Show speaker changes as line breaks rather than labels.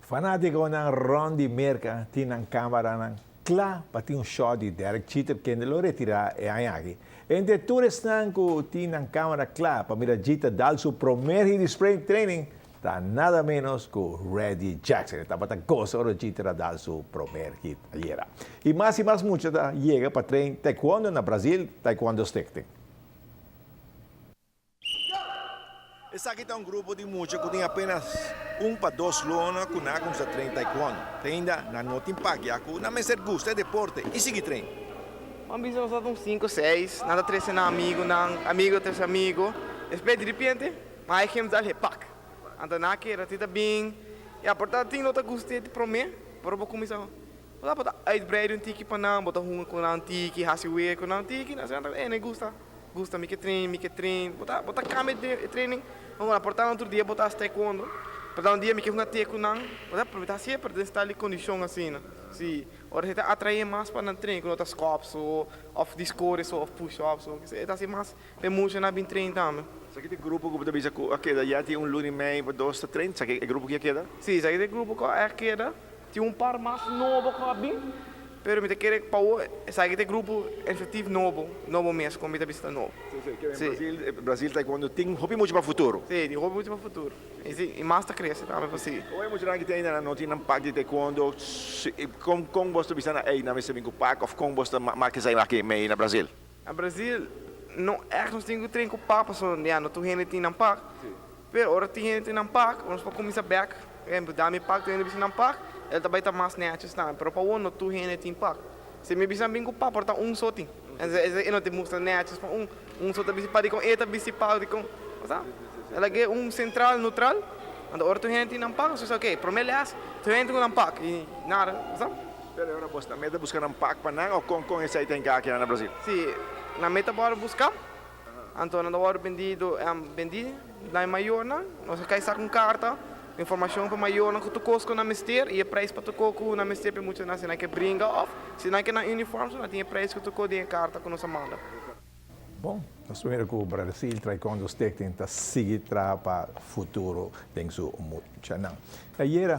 Fanátikonan rònt di Merka tin nan kámaranan kla pa tin un shòt di Derek Jeter kende lo retirá e aña aki. Entre tur esnan ku tin nan kámara kla pa mira Jeter dal su promer hit di spring training ta nada ménos ku Reggie Jackson. E tabata gosa ora Jeter a dal su promer hit ayera. I mas i mas mucha ta yega pa train taekwondo na Brazil Taekwondo Stichting. Esaki ta un grupo di mucha ku tin apenas un pa dos luna ku nan a kuminsá train taekwondo. Te ainda nan no tin pak ya ku nan mester gusta e deporte i sigui train.
Nan bisa nos ta un sinku seis, nan ta trese nan amigunan, amigu ta trese amigu. Despues diripiente nan a him dal he pak. Anto nan a keda ti ta bin, ya por ta tin lo ta gust'é di promé, pero bo kuminsá bo ta por ta uitbreida un tiki pa nan, bo ta hunga ku nan tiki, hasi wega ku nan tiki, nan ta e nan gusta. Gusta mi ke train, mi ke train. Bo ta bo ta cambia e training. Ora por ta otro dia bo ta haci taekwondo, por ta un dia mi ke hunga te cu nan. Bo ta mi ta haci pero den style di condicion asina. Si, ora si ta atrae mas pa nan train cu no ta squat so of di score so of push up so. E ta haci mas pa e muchanan bin train tambe.
Esaki ta e grupo cu bo ta bisa cu a keda ya tin un luna y mei pa dos ta train? Esaki e grupo cu ya keda?
Si, esaki ta e grupo cu a keda. Tin un par mas nobo ku a bin, pero mi ta kere pa awor esaki ta e grupo efektief nobo, nobo mes kon mi ta bisa ta nobo.
Si, si, kere Brasil, Brasil taekwondo tin hopi mucha pa futuro.
Si, tin hopi mucha pa futuro. I si, i mas ta krese tambe pa sigui.
Awor e muchanan ki tin ainda nan no tin nan pak di taekwondo, kon kon bos ta bisa nan ey nan mester bin ku pak of kon bos ta maka esei aki mei na Brasil?
Na Brasil no ègt nos tin ku train ku pak pasobra ya no tur hende tin nan pak. Pero ora tin hende tin nan pak, nos por kuminsá bèk. Por ehempel, dami pak, tur hende bisa nan pak, el ta bai ta mas nètjes tambe. Pero pa awor no tur hende tin pak. Si mi bisa nan bin ku pak, por ta un so tin. Entonces e no ta mustra nètjes pa un. Un so ta bisti pak, dikon e ta bisti pak, dikon. Bo sa? El a ke un sentral neutral. Anto ora tur hende tin nan pak, nos bisa oke, promé lès, tur hende tin ku nan pak i nada, bo sa?
Pero e ora bos ta meta buska nan pak pa nan o kon kon esei ta hinká aki na Brasil?
Si, nan meta bòrda buska. Anto nan ta wòrdu bendido, bendí na e mayornan. Nos a kai saka un karta, informashon pa mayornan ku tur kos ku nan mester i e preis pa tur kos ku nan mester pa e muchanan si nan ke bringa òf si nan ke nan uniform so nan tin e preis ku tur kos den e karta ku nos a manda.
Bon, nos ta mira ku Brasil Taekwondo Stichting ta sigui traha pa futuro den su muchanan. Ayera.